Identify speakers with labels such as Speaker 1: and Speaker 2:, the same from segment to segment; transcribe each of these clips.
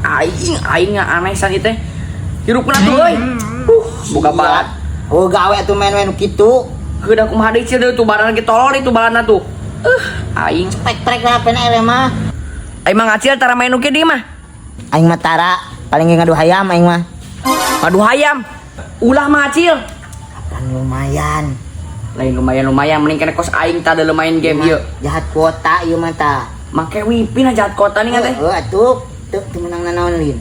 Speaker 1: Aing aing aneh san ieu teh. Hirupna tuh euy. Buka balat.
Speaker 2: Oh, gawe atuh main-main kitu.
Speaker 1: Kedah kumaha deui, Cil, deui tuh badan lagi tolol itu baladna tuh. Aing.
Speaker 2: Prek-prek lah HP na eleh mah.
Speaker 1: Aing mah ngacil tara main nu kieu deui mah.
Speaker 2: Aing mah tara, paling ge ngadu hayam aing mah.
Speaker 1: Ngadu hayam. Ulah mah, Acil.
Speaker 2: Kan lumayan.
Speaker 1: Lain lumayan-lumayan, mending kene kos aing tah ada main game ieu.
Speaker 2: Jahat kuota ieu mah tah.
Speaker 1: Make wifi na jahat kota nih teh.
Speaker 2: Heeh atuh, teu teu meunang nanaon lin.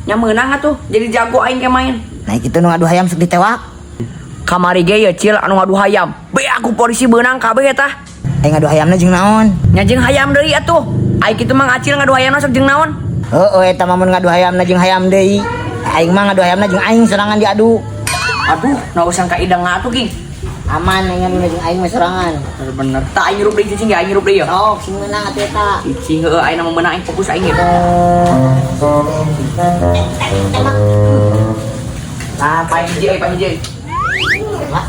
Speaker 1: Nya meunang atuh, jadi jago aing ke main.
Speaker 2: Nah, kitu nu ngadu hayam sok ditewak.
Speaker 1: Kamari ge ye, Cil, anu ngadu hayam. Be aku polisi beunang kabeh eta.
Speaker 2: Aing ngadu hayamna jeung naon?
Speaker 1: Nya jeung hayam deui atuh. Aing kitu mah ngacil ngadu hayamna sok jeung naon?
Speaker 2: Heeh, eta mah mun ngadu hayamna jeung hayam deui. Aing mah ngadu hayamna jeung aing sorangan diadu.
Speaker 1: Aduh, nah usang ka idang atuh, King.
Speaker 2: Aman aing ngadu jeung aing mah sorangan.
Speaker 1: Bener-bener. Tak aing hirup deui cicing ge, aing hirup deui ya.
Speaker 2: Sok sing meunang atuh eta.
Speaker 1: Cicing heueuh, aing mah meunang, aing fokus aing ya.
Speaker 2: Tembak.
Speaker 1: Nah, paling hiji euy, paling hiji euy.
Speaker 2: Tembak.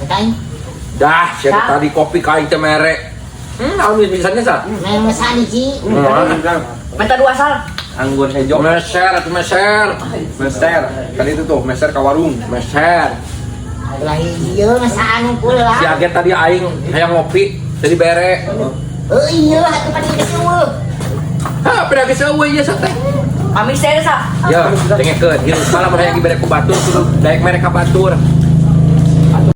Speaker 2: Eta aing.
Speaker 3: Dah, siapa tadi kopi ka aing teh mere. Naon bisanya sa?
Speaker 2: Main mesan hiji.
Speaker 1: Minta dua sal.
Speaker 3: Anggur hejo. Meser atau meser. Meser. Tadi itu tuh meser ke warung, meser.
Speaker 2: Lah ieu mesaan unggul lah.
Speaker 3: Si Aget tadi aing hayang ngopi, jadi bere.
Speaker 2: Heuh iya atuh pan geus eueuh.
Speaker 3: Hah, pernah geus eueuh ieu teh.
Speaker 1: Pamit saya sa.
Speaker 3: Ya, dengekeun, hirup malah mun hayang dibere ku batur kudu daek mere ka batur.